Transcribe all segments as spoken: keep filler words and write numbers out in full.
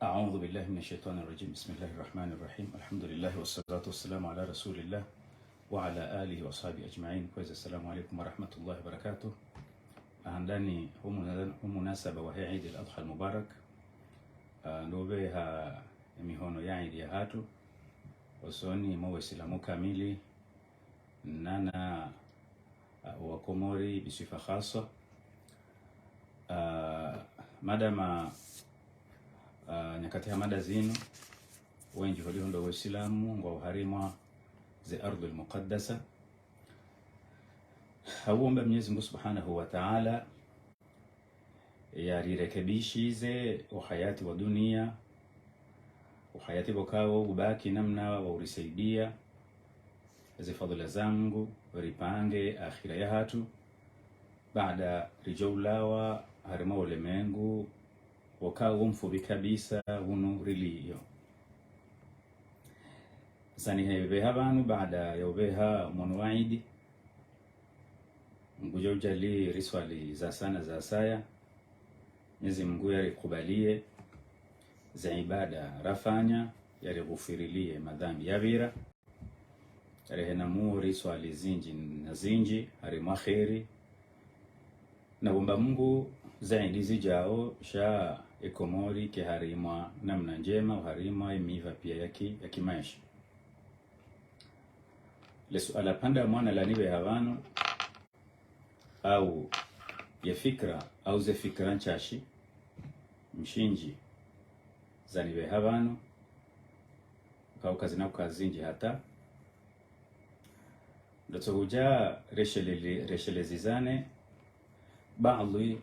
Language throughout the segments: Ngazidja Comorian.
أعوذ بالله من الشيطان الرجيم. بسم الله الرحمن الرحيم. الحمد لله والصلاة والسلام على رسول الله وعلى آله وصحبه أجمعين. Kwezi, السلام عليكم ورحمة الله وبركاته. Handani hu muna-, hu munasaba wahe Eid al-Adha al-Mubarak, ah, ndo pveha emihono ya Eid yahatru, hosoni mwa Waislamu kamili, nana, ah, wa Komori biswifa khaswa. Ah, madama, ah, nyakati hama nda zinu, wendji holiho ndo Waislamu ngwao harimwa ze ardhul muqaddasa. Hauomba Mwenyezi Mungu Subhanahu wa Ta'ala yarirekebishize uhayati wa dunia, uhayati pvokao ubaki namna wa urisaidia ze fadhila za Mungu, ripange akhira yahatru, baada ridjo ulawa harimwa ulemengu pvokao mfupvi kabisa unu riliyo. Zani hepveha pvanu baada ya upveha mwono wa Eid, ngudjo udjali riswali za sana za saya. Mwenyezi Mungu yarikubalie ze ibada rafanya, yarighufirilie madhambi yapvira, yarehe na mwo riswali zindji na zindji harimwa kheri. Na uomba Mungu ze Eid zidjao sha e Komori ke harimwa namna ndjema, harimwa emiva pia ya ki-, ya kimaesha. Le suala pvanda mwana lanipveha pvanu, au ye fikra, au ze fikra ntsashi, mshindzi, zanipveha pvanu, kau kazina uka zindji hata. Ndotso hudja reshelele-, reshelezizane baadhwi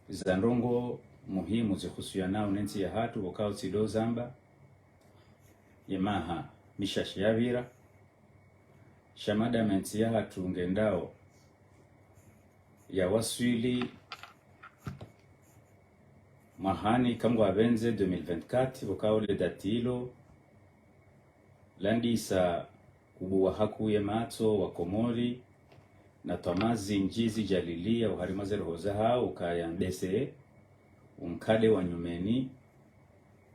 za ndrongoo muhimu zihusuyanao ne ntsi yahatru, pvokao tsi ndo zamba ye maha mishashi yapvira, sha madama ntsi yahatru ngendao yawaswili mwahani kamwe wapvendze deux mille vingt-quatre, pvokao le dati ilo landisa ubuwa haku ye matso wa Komori, na twamaa zindji zidjalilia oharimwa ze roho zahao ukaya mbese unkade wa nyumeni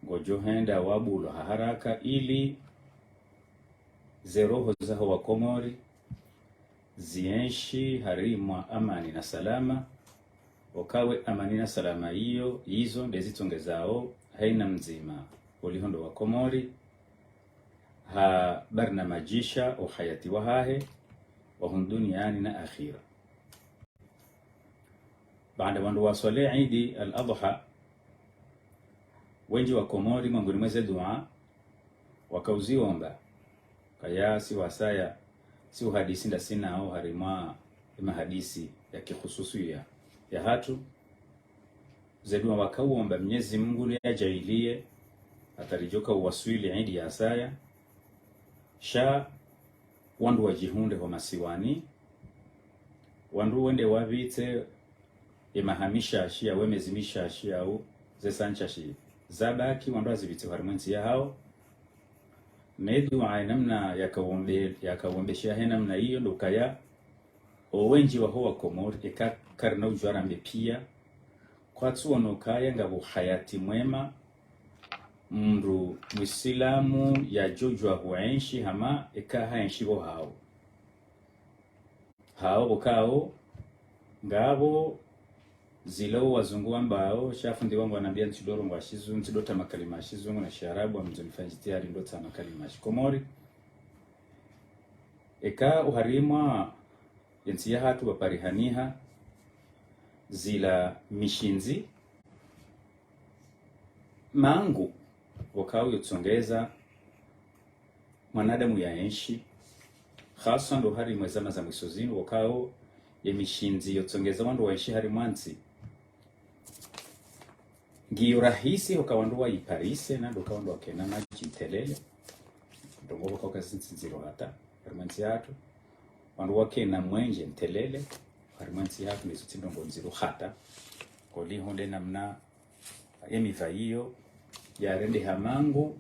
ngodjo henda wabulwa ha haraka ili ze roho zaho wa Komori zienshi harimwa amani na salama. Okao ye amani na salama iyo, izo nde zitsongezao haina mdzima oliho ndo wa Komori, ha barnamadjisha uhayati wahahe wa hunu duniani na akhira. Baada wandru waswali Eid al-Adha, wendji wa Komori mwangoni mwa ze dua wakauziomba, kaya si wasaya, si uhadisi ndasinao harimwa emahadisi ya kihususiya yahatru, ze dua wakauomba Mwenyezi Mungu niyadjaaliye hata ridjoka uwaswili Eid ya saya, sha wandru wadjihundre ho masiwani, wandru wende wapvitse emaha mishashi au emezi mishashi au ze saa ntsashi zabaki, wandru wazipvitse harimwa entsi yahao. Ne dua enamna yakauombe-, yakauombesha he namna iyo ndo ukaya owendji waho wa Komori, eka karina udjua rambe pia, kwatsuono kaya ngapvo uhayati mwema mndru Muislamu yadjodjua huenshi hama eka haenshi pvo hao. Hao pvokao ngapvo zilo wazungu wambao, sha fundi wangu anambia ntsidjo rongoa shizungu, ntsidjo tama kalima shizungu na shiarabu, amndzo nifanye jitihadi ndo tama kalima shikomori. Eka oharimwa yentsi yahatru pvaparihaniha zila mishindzi mangu pvokao yotsongeza mwanadamu yaenshi, haswa ndo harimwa ezama za mwiso zinu, pvokao ye mishindzi yotsongeza wandru waenshi harimwa ntsi ngiyo rahisi hoka wandru wayiparise, na ndo ka wandru wakena madji ntelele. Ndrongoo pvokao kazitsi ndziro hata harimwa entsi yahatru. Wandru wakena mwenje ntelele harimwa entsi yahatru, ndezo tsi ndrongoo ndziro hata. Koliho nde namna emiva iyo yarendeha mangu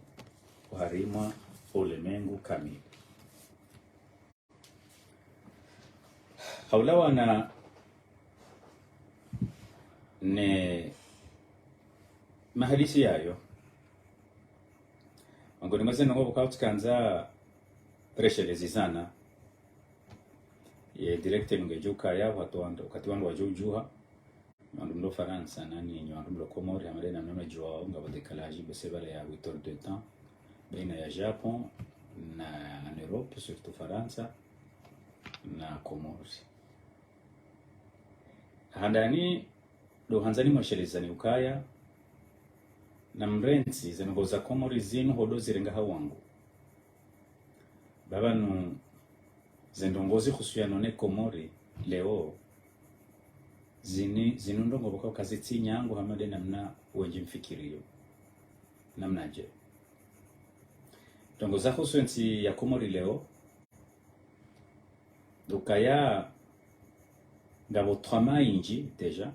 oharimwa olemengu kamili. Haulawana ne Mahadisi yayo. Mangoni mwa ze ndrongoo pvoko tsikandza tresheleze zana. Ye direct nunge djuka ya wandru wandru, wakati wandru wadjo udjuha. Wandru mlo Farantsa, nani, nyi wandru mlo Komori, hamade na mnono djuwa, ngapvo décalage, bese bala ya huit heures de temps. Baina ya Japon na, na Europe, surtout Farantsa, na Komori. Handani, ndo handza nimweshelezeni ukaya, namrantsi, ze ndrongoo za Komori zinu hodo zirenga ha wangu. Ba pvanu, ze ndrongoo zihusu ya none Komori, leo, zini, zinu ndrongoo pvoko kazitsi nyangu hamade namna wendji mfikiriyo. Namnadje. Ndrongoo zahusu entsi ya Komori leo, ndo ukaya ngapvo twama indji déjà,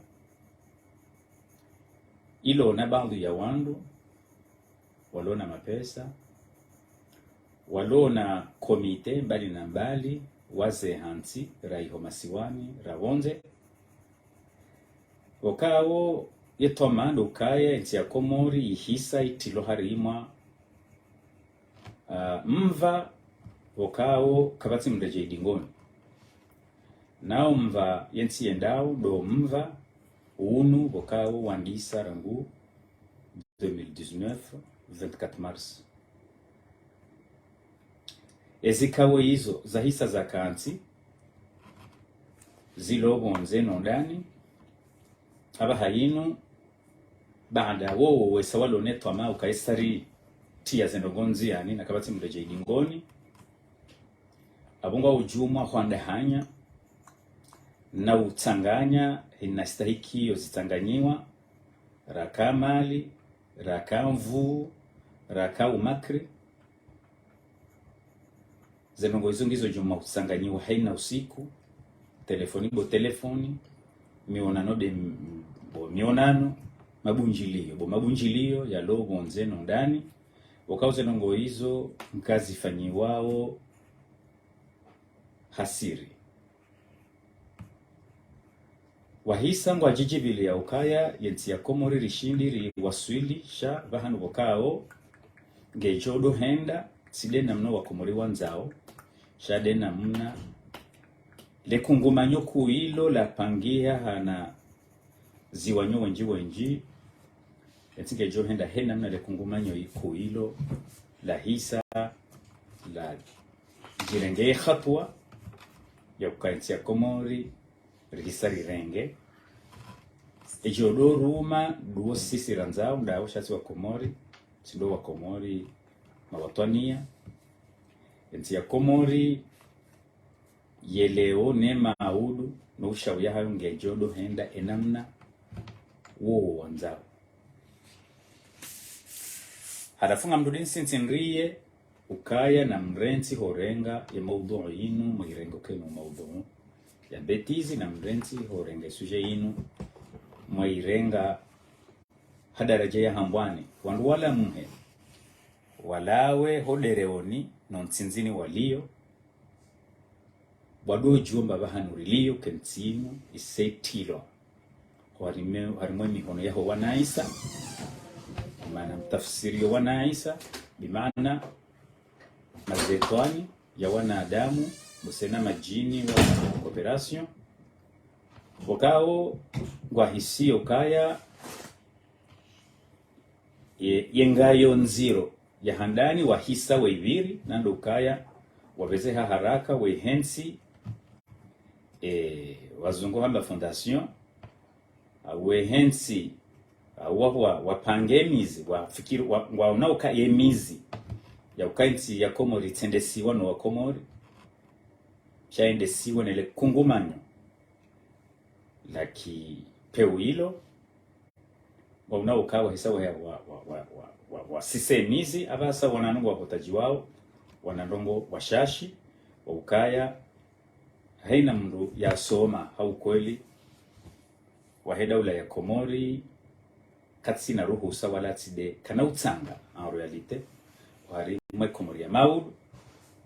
ilo na baadhwi ya wandru, walo na mapesa, walo na komite mbali na mbali, waze hantsi, ra iho masiwani, ra pvondze. Pvoko ye twama ndo ukaya entsi ya Komori ihisa itrilwa harimwa, ah, mva pvoko kapvatsi mredjeyi dingoni. Nao mva yentsi yendao ndo mva unu pvoko wandisa rangu deux mille dix-neuf, vingt-quatre mars. Ezikao izo zahisa zakantsi, zilo pvondze no ndani, apvaha inu, baada wowo wesa walo ne twama ukaya esa ritriya ze ndrongoo ndziani na kapvatsi mredjeyi dingoni, apvo ngwa udjumwa hwandahanya, na utsanganya, hina stahiki yo zitsanganyiwa, raka mali, raka nvuu, raka umakri. Ze ndrongoo izo ngizo djuma utsanganyiwa haina usiku, telefoni bo telefoni, mionano de m-, bo mionano, mabundjiliyo bo mabundjiliyo, yalo pvondze no ndani, pvoko ze ndrongoo izo ngazifanyiwao ha siri. Wahisa ngwadjidjipvili ya ukaya yentsi ya Komori rishindi riwaswili sha pvahanu pvoko ngedjo ndo henda, tsi de namna Wakomori wandzao, sha de namna le kungumanyo kuu ilo lapangiha hana ziwanyo wendji wendji, yentsi ngedjo henda he namna le kungumanyo ikuu ilo lahisa, ladjirenge ye hatuwa ya ukaya entsi ya Komori rihisa rirenge. Edjo ndo ruma ndo sisi randzao, ndawo sha tsi Wakomori, tsi ndo Wakomori mawatwaniya. Entsi ya Komori yeleo ne maudu no ushauri yahayo ngedjo ndo henda enamna wowo wandzao. Halafu ngamdjo ntsi ntsi ndriye ukaya namrantsi horenga ye maudhuu inu, mwayirenga ukaya inu maudhuu ya bêtise, namrantsi horenga ye sujet inu, mwayirenga ha daraja ya hambwani, wandru wala muhe, walawe ho dereoni no ntsindzini waliyo, wandru djumba pvahanu riliyo kentsi inu, isa itrilwa harimwa, harimwa mihono yaho wanaisa, bimaana mtafsiri yo wanaisa, bimaana mazetwani ya wanadamu, bose na madjini wa coopération. Pvoko ngwahisiyo ukaya ye, ye ngayo ndziro ya handani wahisa wayipviri, na ndo ukaya wapveze ha haraka wayihentsi, e, wazungu hamba fondation, a, wayihentsi, a, wa, wa, wapange mizi, wafikiri, wa, ngwaona uka ye mizi ya uka entsi ya Komori tsendesiwa no Wakomori, sha yendesiwa nele kungumanyo la kipvewu ilo, ngwaona uka wahisa wa, wa, wa sise mizi, apvasa wanandrongoo wakotaji wao, wanandrongoo washashi, wa ukaya, haina mndru yasoma ha ukweli wahe daula ya Komori, katsina ruhusa wala tsi de, kana utsanga, en réalité, harimwa ye Komori ya maudu,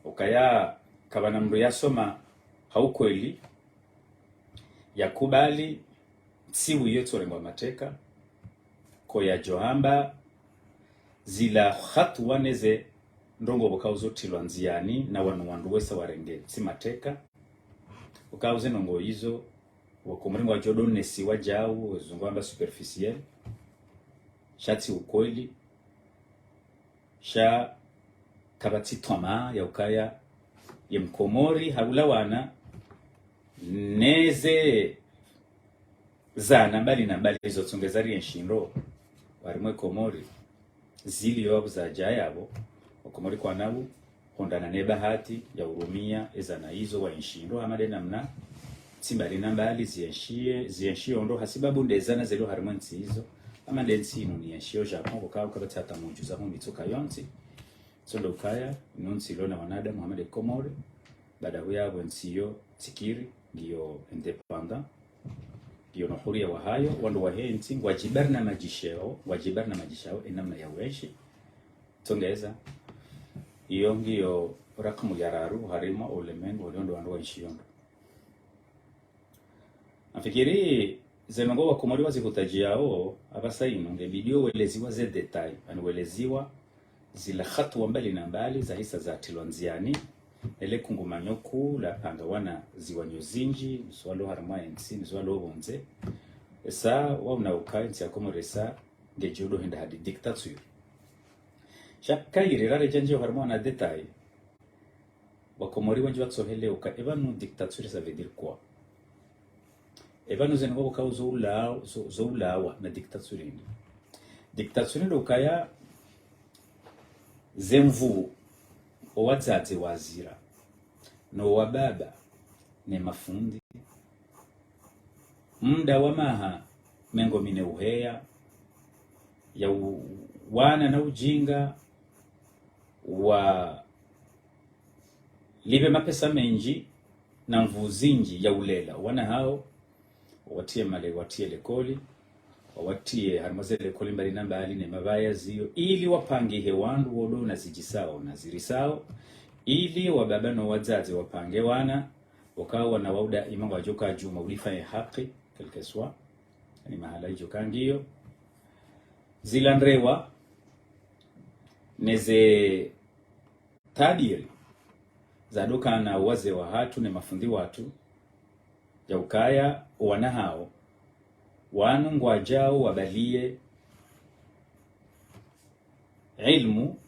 ukaya kapvana mndru yasoma ha ukweli, yakubali ntsihu iyo itsorengwa mateka, ko yadjo hamba zila hatuwa neze ndrongoo pvokao zotrilwa ndziani na wanu wandru wesa warenge ntsi mateka. Pvokao ze ndrongoo izo, wakomori ngwadjo donesiwa djau, wazungu wamba superficiel. Sha tsi ukweli. Sha kapvatsi twamaa ya ukaya ye mkomori haulawana neze zana mbali na mbali zotsongeza rienshi ndro harimwa ye Komori. Zilio apvo zadja yapvo, wakomori kwanapvo hondana ne bahati ya urumia ezana izo waenshi ndro hama nde namna ntsi mbali na mbali zienshie, zienshio ndro hasibabu nde zana zilio harimwa ntsi izo. Hama nde ntsi inu nienshio Japon, pvokao kapvatsi hata mundjuza hu mitsuka yontsi. Tsi ndo ukaya inu ntsi ilio na wanadamu hama nde Komori. Baada huyapvo ntsi iyo tsikiri ngiyo indépendant, ngiyo no huria wahayo, wandru wahe ntsi ngwadjibarna madjisheo, ngwadjibarna madjishao enamna ya uenshi. Tsongeza, iyo ngiyo rakamu ya raru harimwa ulemengu walio ndo wandru waenshio ndro. Nafikiri ze ndrongoo wakomori wazihutadjiao, apvasa inu ngebidio weleziwa ze détail, yaani weleziwa zila hatuwa mbali na mbali zahisa zatrilwa ndziani, ele kungumanyo kuu lapanga wana ziwanyo zindji, nizo walio harimwa entsi, nizo walio pvondze. Esa waona uka entsi ya Komori esa ngedjo do henda hadi dictature. Sha kayiri raredja ndjeo harimwa na détail, wakomori wendji watsohele uka epvanu dictature ça veut dire quoi? Epvanu ze ndrongoo pvokao zo ula-, zo, zo ulawa na dictature inu. Dictature ndo ukaya ze nvuu owadzadze wazira, no wababa ne mafundi, muda wa maha mengo mine uheya, ya u-, wana na ujinga, wa lipve mapesa mendji na nvuu zindji ya ulela wana hao, wawatriye male, wawatriye lekoli, wawatriye harimwa ze lekoli mbali na mbali ne mabaya ziyo, ili wapangihe wandru wodo na zidjisao na zirisao, ili wababa no wadzadze wapange wana, waka wana wao daima ngwadjo ka djuma ulifanye haki, quel que soit, ni mahala idjo ka ngiyo. Zila ndrewa, neze tabiri zadokana wazee wahatru ne mafundi watru, ya ukaya wana hao wanu ngwadjao wabaliye ilmu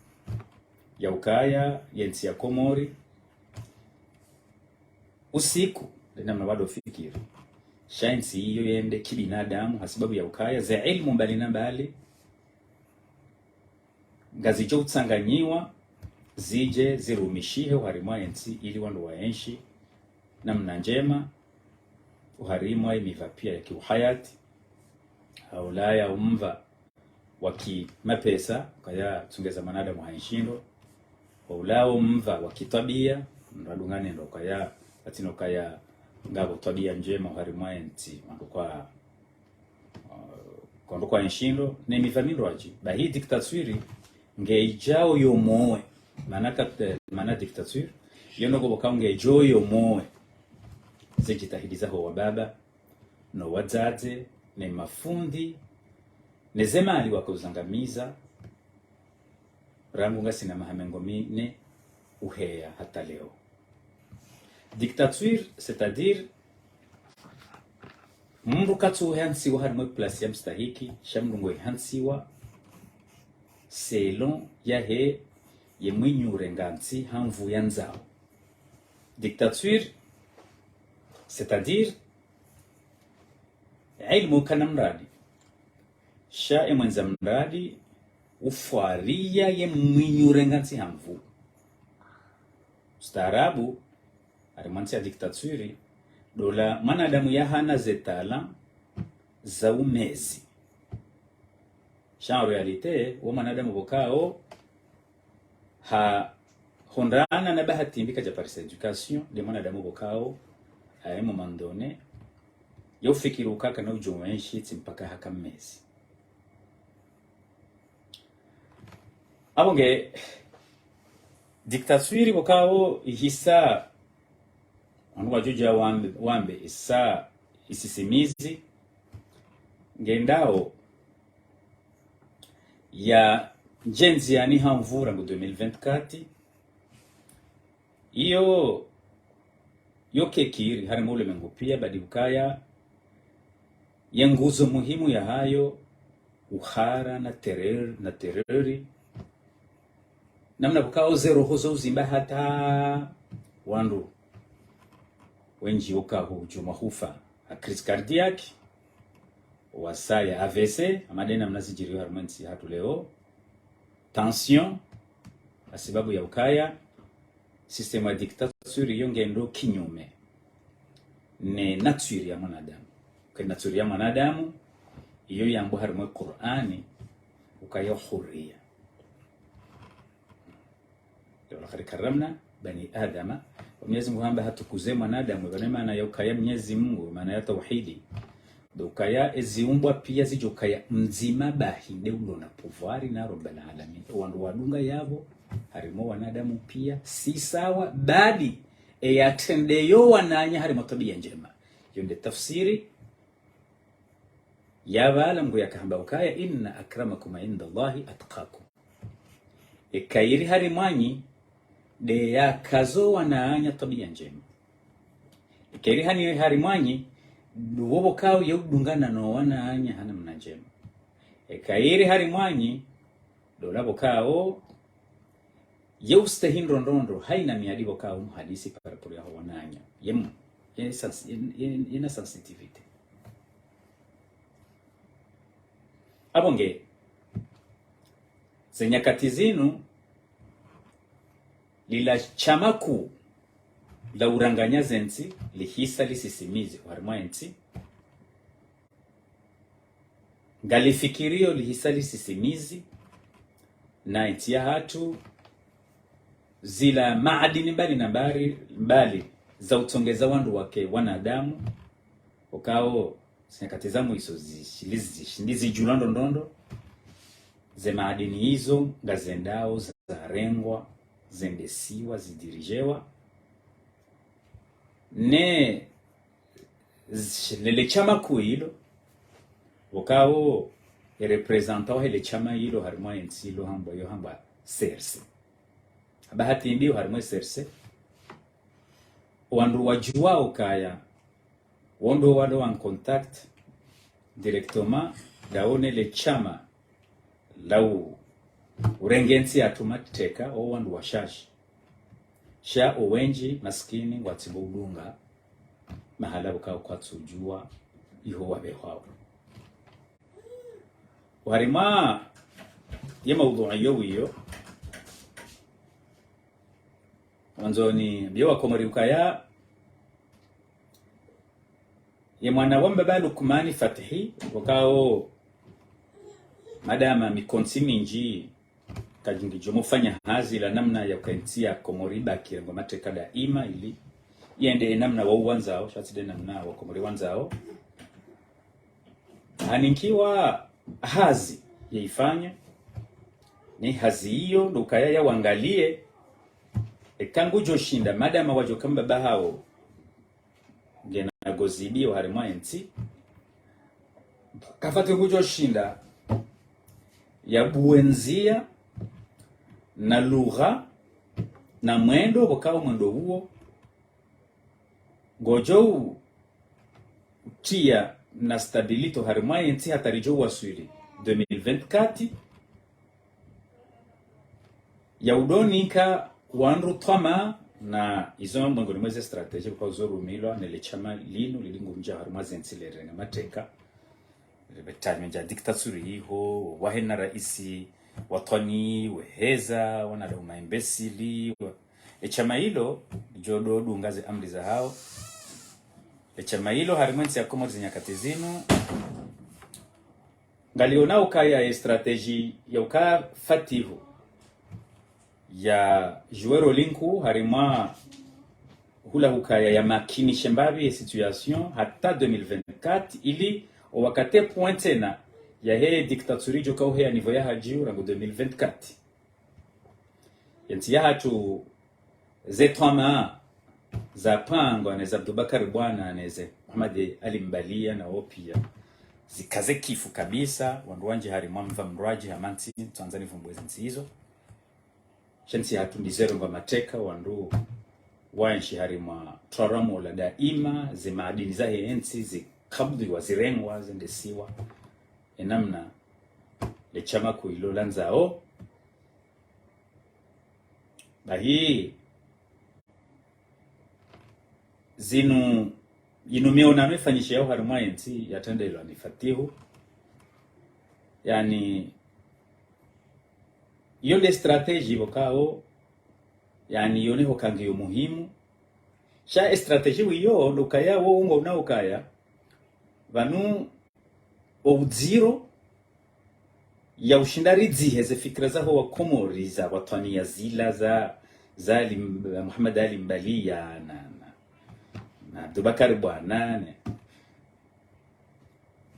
ya ukaya ye ntsi ya Komori usiku, nde namna wado fikiri. Sha entsi iyo yende kibinadamu, hasibabu ya ukaya ze ilmu mbali na mbali ngazidjo utsanganyiwa, zidje zirumishihe oharimwa entsi ili wandru waenshi namna ndjema oharimwa emiva pia ya kiuhayati. Haulaya omva wa kimapesa, ukaya tsongeza mwanadamu haenshi ndro. Haulaya omva wa kitwabia, mndru adungane ndro ukaya, atsina ukaya ngapvo twabia ndjema oharimwa entsi, wandru kwa, uh, kwa wandru kwaenshi ndro, ne miva mindrwadji. Bahi dictature ngeidjao yomowe, mana kat-, mana dictature, yo noko pvokao ngeidjo yomowe ze djitihadi zaho wababa, no wadzadze, ne mafundi, ne ze mali wakauzangamiza, rangu ngasina maha mengo mine uheya hata leo. Dictature, c'est-à-dire, mndru katsu uhantsiwa harimwa place ya mstahiki, sha mndru ngoihantsiwa selon yahe ye mwinyi urenga ntsi ha nvuu yandzao. Dictature, c'est-à-dire, ilmu kana mradi. Sha emwendza mradi ufwaria ye mwinyi urenga ntsi ha nvuu. Ustaarabu, harimwa ntsi ya dictature, ndo ola mwanadamu yahana ze talent za umezi. Sha en réalité, wo mwanadamu pvokao ha hondana na bahati mbi kadja parisa éducation, nde mwanadamu pvokao, à un moment donné, yo ufikiri ukaka na udjo wenshi tsi mpaka haka mmezi. Apvo nge dictature pvokao ihisa, wanu wadjodja wambe, wambe isa isisimizi, ngendao ya ndjendzi yani ha mvura ngu deux mille vingt-quatre. Iyo yo kekiri harimwa ulemengu pia, badi ukaya ye nguzo muhimu yahayo uhara na terreur, na terreur. Namna pvukao ze roho zo uzimba hata wandru wendji uka hudjuma hufa ha crise cardiaque, wasaya A V C, hama de namna zidjiriyo harimwa entsi hatru leo, tension, ha sababu ya ukaya système ya dictature iyo ngendo kinyume ne nature ya mwanadamu. Ke nature ya mwanadamu, iyo yambwa harimwa Qur'ani, ukaya huriya. ولقد كرمنا بني آدم. Mwenyezi Mungu hamba hatukuze mwanadamu, pvane maana ya ukaya Mwenyezi Mungu, maana ya tauhidi. Ndo ukaya eziumbwa pia zidjo ukaya mdzima bahi nde ulo na pouvoir na Rabbal Alamin. Wandru wadunga yapvo, harimwa wanadamu pia, si sawa, badi, eya trendeyo wananya harimwa twabiya ndjema. Yo nde tafsiri ya pvala Mngu yakahamba ukaya, إن أكرمكم عند الله أتقاكم. Eka iri harimwanyu, nde yakazo wananya twabiya ndjema. Eka iri hani harimwanyu, ndo wo pvokao ye udungana no wananya ha namna ndjema. Eka iri harimwanyu, ndo ola pvokao ye ustehi ndrondrondro, haina miadi pvokao muhadisi par rapport yaho wananya. Ye mu, ye sens-, ye, ye, yena sensitivité. Apvo nge, ze nyakati zinu, lila shama kuu la uranganya ze ntsi, lihisa lisisimizi harimwa entsi. Ngalifikiriyo lihisa lisisimizi, na entsi yahatru, zila maadini mbali na mbali, mbali za utsongeza wandru wake wanadamu, ukao ze nyakati za mwiso zi-, li-, zi-, ndi zidjulwa ndrondrondro, ze maadini izo ngazendao zarengwa, zendesiwa, zidirijewa, ne z-, lele shama kuu ilo, pvokao e représentant wahe le shama ilo harimwa entsi ilo hambwa, yo hambwa C R C. Hamba hata mbiyo harimwa C R C, wandru wadjuwao ukaya, wo ndo walo en contact directement ndawo ne le shama la u-, urenge ntsi yahatru mateka, o wandru washashi. Sha o wendji maskini ngwatsingo udunga mahala pvokao kwatsudjuwa iho wabehwao. Harimwa ye maudhui yo wiyo, mwandzoni mbiyo wa Komori ukaya, ye mwana wa mbaba Lukmani Fatihi, pvokao madama mikontsi mindji kayingidjo mufanya hazi la namna ya uka entsi ya Komori ibaki rengwa mateka daima ili yende namna wao wandzao, sha tsi de namna wa Komori wandzao. Haninkiwa hazi ya ifanya, ne hazi iyo ndo ukaya ya wangaliye, eka ngudjo shinda, madama wadjo kamba bahao ngena gozibiyo harimwa entsi, kafati ngudjo shinda ya buwe ndzia na lugha na mwendo pvokao mwendo uwo ngodjo u-, utriya na stabilité harimwa entsi hata ridjo waswili deux mille vingt-quatre, ya udonika wandru twamaa, na izo mwengoni mwa ze stratégie pvokao zo rumilwa ne le shama linu lili ngumdja harimwa ze ntsi le renga mateka. Betanywe ndja dictature iho, wahena raisi watwani, weheza, wana dauma imbécile, wa-, e shama ilo, djo do dunga ze amri zahao. E shama ilo harimwa entsi ya Komori ze nyakati zinu, ngalionao ukaya e stratégie ya uka Fatihu ya jouer rôle nkuu harimwa hula hukaya ya makinishe mbapvi ye situation hata deux mille vingt-quatre, ili o wakati pvwentsi na yahe dictature idjo kauheya niveau ya hadju rangu deux mille vingt-quatre. Yentsi yahatru ze twamaa zapangwa ne za Abdubakar Bwana ne ze Mohamed Ali Mbalia na wo pia zikaze kifu kabisa, wandru wandji harimwa mva mrwadji hama ntsi, ntsuandza nivumbue zintsi izo. Sha ntsi yahatru ndizero ngwa mateka, wandru waenshi harimwa twaramo la daima, ze maadini zahe ntsi zikabudhiwa, zirengwa, zendesiwa. Enamna le shama kuu ilo landzao. Bahi, zinu, inu mionano ifanyishiwao harimwa entsi yatrendelwa ni Fatihu. Yaani, iyo nde stratégie pvokao, yaani, iyo neho kangiyo muhimu. Sha e stratégie wiyo, ndo ukaya wo ungo una ukaya, pvanu o udziro ya ushinda ridzihe ze fikira zaho wa Komori za watwaniya zila za, za Ali, Muhammad Ali Mbalia na, na, na Abdubakar Bwana ne.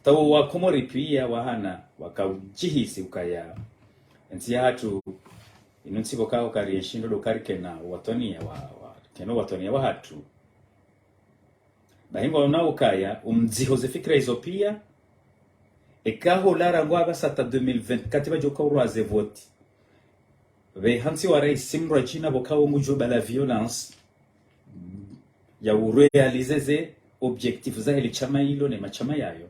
Tau wa Komori pia wahana wakaujihisi ukaya entsi yahatru inu ntsi pvokao kari enshindo ndo kari kena watwaniya wa, wa, kena watwaniya wahatru. Bahi ngwa una ukaya, umdziho ze fikira izo pia, eka ho lara ngwa apvasa hata deux mille vingt-quatre pvadjoka urwa ze voti. Pve hantsi wa raisi mrwadjina pvokao ngudjo bala violence, ya uréaliser ze objectifs zahe le shama ilo ne mashama yayo.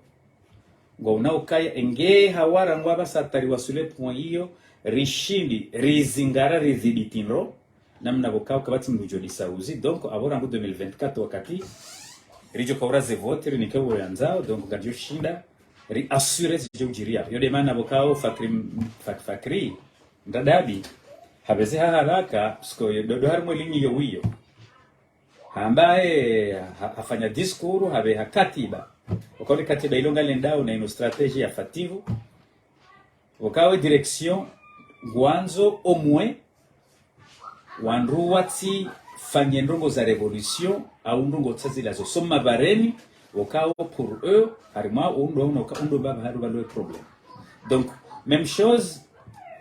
Ngwa una ukaya, enge hawara ngwa apvasa hata riwaswili point iyo, rishindi, rizingara, ridhibiti ndro, namna pvokao kapvatsi mndru udjo disauzi. Donc, apvo rangu deux mille vingt-quatre wakati ridjoka ura ze voti, rinike uwo yandzao, donc, ngarijo shinda, ri assurer zidjo udjiri apvo. Iyo nde mana pvokao Fakri, Fak-, Fakri Mradabi, hapveze ha haraka, parce que ndo, ndo harimwa e ligne iyo wiyo. Hamba, eh, ha-, hafanya discours, hapveha katiba. Pvokao le katiba ilo ngalendao na inu stratégie ya Fatihu. Pvokao e direction, ngwandzo omwe, wandru watsi fanye ndrongo za révolution, au ndrongo tsa zila zo soma bareni, pvokao pour eux, harimwa undo, undo, undo mbapvi haru pvalo e problème. Donc, même chose,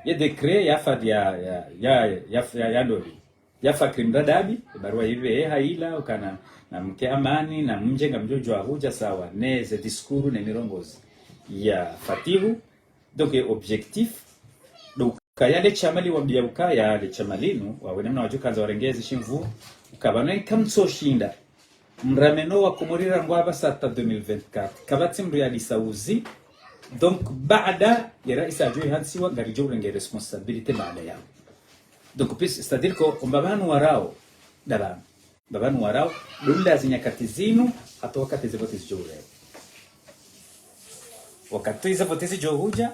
ye décret ya Fad ya, ya, ya, ya, ya, ya ndoli. Ya Fakri Mradabi, barua ipve ye haila, ukana na mke amani, na mdje ngamdjo djuwa hudja sawa, ne ze discours ne mirongozi ya Fatihu. Donc, e objectif, ndo ukaya le shama liwambia ukaya le shama linu, wawe namna wadjo kandza warenge ze shimvu, uka pvanu kamtso shinda. Mrameno wa Komori rangu apvasa hata deux mille vingt-quatre. Kapvatsi mndru ya disauzi. Donc, baada ya raisi adjo ihantsiwa, ngaridjo urenge responsabilité baada yao. Donc, puis, c'est-à-dire que, omba pvanu warao, ndapvanu. Omba pvanu warao, ndo ula ze nyakati zinu, hata wakati ze voti zidjo urewa. Wakati ze voti zidjo hudja,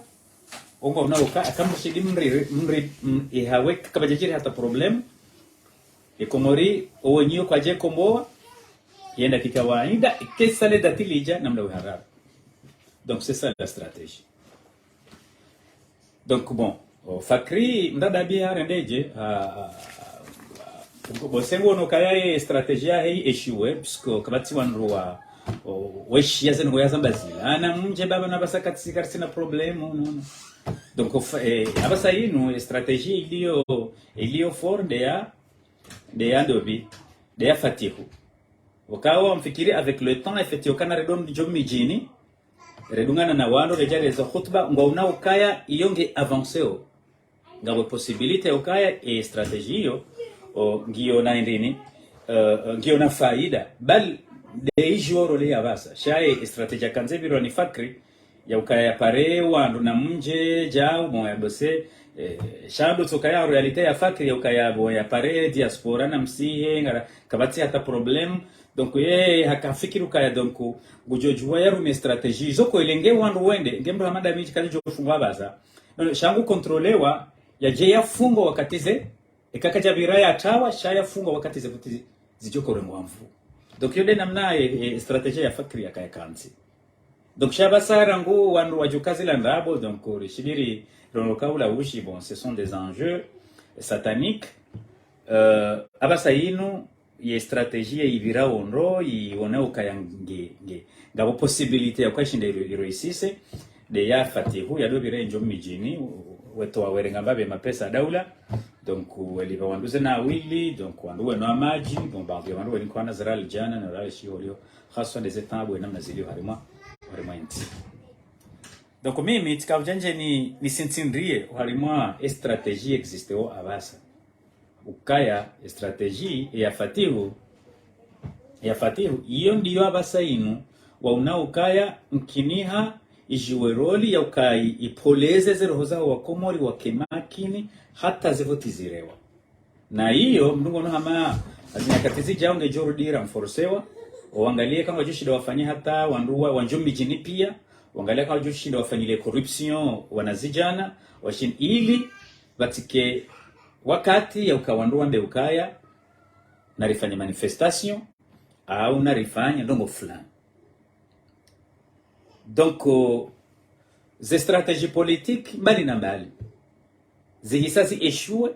ongo una uka, aka mshindi mri, mri, m-, ihawe kapvadjadjiri hata problème. E Komori, owenyi yo kwadje kombowa, yenda kikawaida, kesa le dati lidja, namna we haraka. Donc, c'est ça la stratégie. Donc, bon, o Fakri Mradabi harendedje, ha, ha, ha, bo sengo no kaya e stratégie yahe i échoué, puisque kapvatsi wandru wa, o, weshiya zenu ya zamba zila. Ana mdje pvapvo na apvasa katsi, karisina problème, non, non. Donc, o fa-, eh, apvasa inu, e stratégie iliyo, iliyo fort nde ya, nde ya ndopvi, nde ya Fatihu. Pvokao mfikiri avec le temps, effectivement, kana redom djo midjini, redungana na wandru, redja reza khutba, ngwa una ukaya iyo nge avancé o. Ngapvo possibilité ukaya e stratégie iyo, o, ngiyo na indrini, eh, ngiyo na faida. Bal, nde idjo role ya apvasa. Sha e stratégie yakandze pvirwa ni Fakri, ya ukaya ya pare wandru na mdje, djau, bon, ya bose, eh, sha ndo tsi ukaya réalité ya Fakri, ya ukaya bon, ya pare diaspora na msihe, ngara, kapvatsi hata problème. Donc, ye, hakafikiri ukaya, donc, ngudjo djuwa ya rume stratégie. Zo ko ile nge wandru wende, nge mndru Hamada Midji kali djo fungwa apvasa. Non, non, sha ngu contrôlé wa, yadje ya fungwa wakati ze, eka kadja pvira ya tawa, sha ya fungwa wakati ze kuti zidjo korengwa mvu. Donc, iyo nde namna e, e, stratégie ya Fakri yakaya kantsi. Donc, sha apvasa rangu wandru wadjuka zila ndrabo, donc, rishibiri rono kaula ushi, bon, ce sont des enjeux sataniques. Euh, apvasa inu, ye stratégie ya ipvira ondro, ione ukaya nge, nge, ngapvo possibilité ya ukaya ishinda iro, iro isise, nde ya Fatihu, ya dopvira indjo midjini, u-, weto wawerenga mbapvi mapesa daula, donc, welipva wandru zena wili, donc, wandru weno amadji, bon, baadhwi ya wandru weli nkwana zirali djana, na rali shiyo liyo, haswa nde ze tabu, namna ziliyo harimwa, harimwa intsi. Donc mimi tsika udjandje ni, nisintindriye oharimwa e stratégie existeo apvasa. Ukaya e stratégie ya Fatihu, ya Fatihu, iyo ndiyo apvasa inu, wauna ukaya nkiniha ijiwe rôle ya ukaya ipvoleze ze roho zaho wa Komori wake makini hata ze voti zirewa. Na iyo, mndru ngono hama, hazi nyakati zidjao ngedjo rudi ra mforsewa, wangaliye kama djoshinda wafanye hata wandru wa, wandjo midjini pia, wangaliye kama djoshinda wafanyile corruption wanazidjana, washin ili, pvatsike wakati ya uka wandru wambe ukaya, narifanye manifestation, au narifanye ndrongo fulani. Donc, euh, ze stratégie politique mbali na mbali zihisa zi échoué,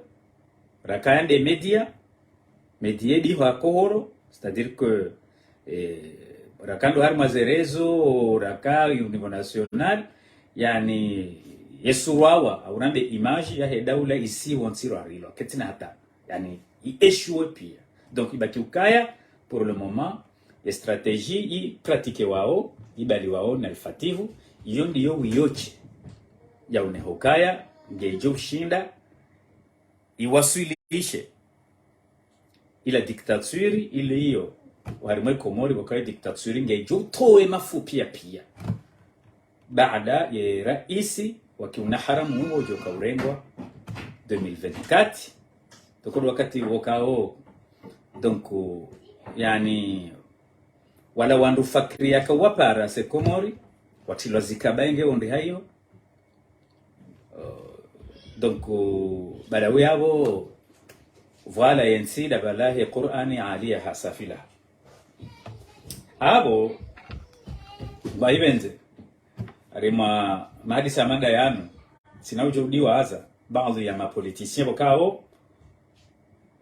rakaya nde média, média ndiho akohoro, c'est-à-dire que, eh, raka ndo harimwa ze réseaux, raka au niveau national, yani, yesu wawa, au rambe image yahe daula isi wontsi rwarilwa, ketsina hata. Yani, i échoué pia. Donc, ibaki ukaya, pour le moment, e stratégie i pratiqué wao, ibali wao na Al-Fatihu, iyo ndiyo wiyoche. Ya uneho ukaya, ngedjo ushinda, iwaswilishe. Ila dictature, ile iyo, oharimwa e Komori, wakaye dictature, ngedjo utowe mafu pia pia. Baada ye raisi wakiuna haramu uwo djoka urengwa deux mille vingt-quatre. Tokolo wakati wokao. Donc, yani, wala wandru fakiri yaka wapara se Komori, watrilwa zikaba enge ondri hayo. Euh, donc, euh, bala uyabo, voilà, yentsi da bala he Qur'ani aliya hasafila. Abo, ba ibendze, harimwa mahadisi ya mada yanu, tsina udjo udiwaza, baadhwi ya mapoliticiens pvokao,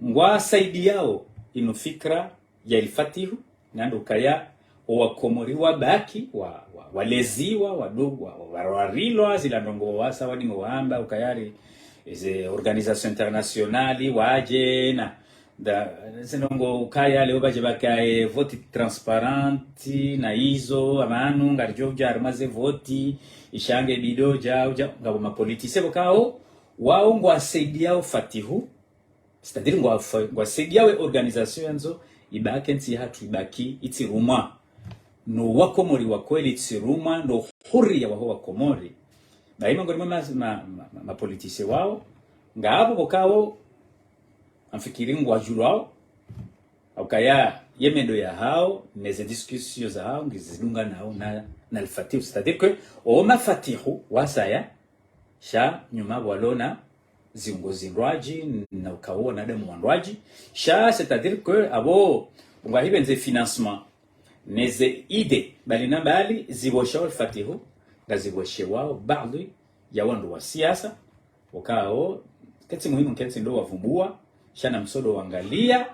ngwasaidiyao inu fikira ya Al-Fatihu, nando ukaya, owakomori wabaki, wa, wa, waleziwa, wadu, wa, wa, warilwa, zila ndrongo wasa, wadingo wamba, ukaya ari, ze organisation internationale, wadje, na, nda, zindrongo ukaya leo badje bakaye vote transparente na izo, apvanu ngaridjo udja harimwa ze vote, ishange bido dja udja, ngapvo mapoliticiens pvokao, wao ngwasaidiyao Fatihu, c'est-à-dire ngwafa-, ngwasaidiyao e organisation yandzo, ibaki ntsi yahatru ibaki itsirumwa. No wakomori wa kweli itsirumwa, no huriya waho wakomori. Ba ima ngorimo ma, ma, ma, ma, mapoliticiens wao, ngapvo pvokao, amfikiri ngwadjulwao, ukaya ye mendo yahao, neze discussions zahao, ngizidunganao na, na Al-Fatihu. C'est-à-dire que, o ma Fatihu, wasaya, sha nyuma pvwalona, ziungo zindrwadji, na ukao wanadamu wandrwadji. Sha, c'est-à-dire que, abo, ngwahipvendze financement, neze idées, mbali na mbali, zipvosha Al-Fatihu, ngazipvoshewao, baadhwi ya wandru wa siasa, ukao, ketsi muhimu, ketsi ndo wavumbua, sha na msodo wangaliya,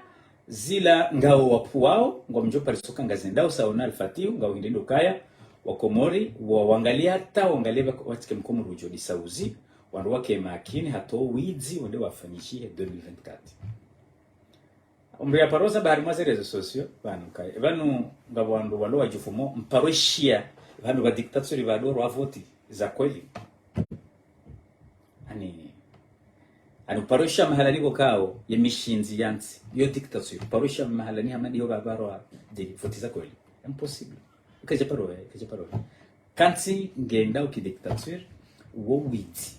zila ngao wapvuwao, ngwamdjo parisoka ngazendao sawa na Al-Fatihu, ngao hindri ndo ukaya, wakomori, wa, wangaliya hata, wangaliya wak-, watike mkomori udjo disauzi, wandru wake makini, hata o widzi, wende wafanyishihe deux mille vingt-quatre. Omri ya paroza ba harimwa ze réseaux sociaux, pvanu kaya. Pvanu ngapvo wandru walo wadjufumo, mparo ishiya, pvanu pva dictature pvadoro wa vote za kweli. Ani, ani uparo ishiya mahalani pvokao, ye mishindzi yantsi, yo dictature, uparo ishiya mahalani hama ndiyo pvaparo wa di vote za kweli. Impossible. Kaja paro, eh, kaja paro. Kantsi ngenda uki dictature, uwo widzi.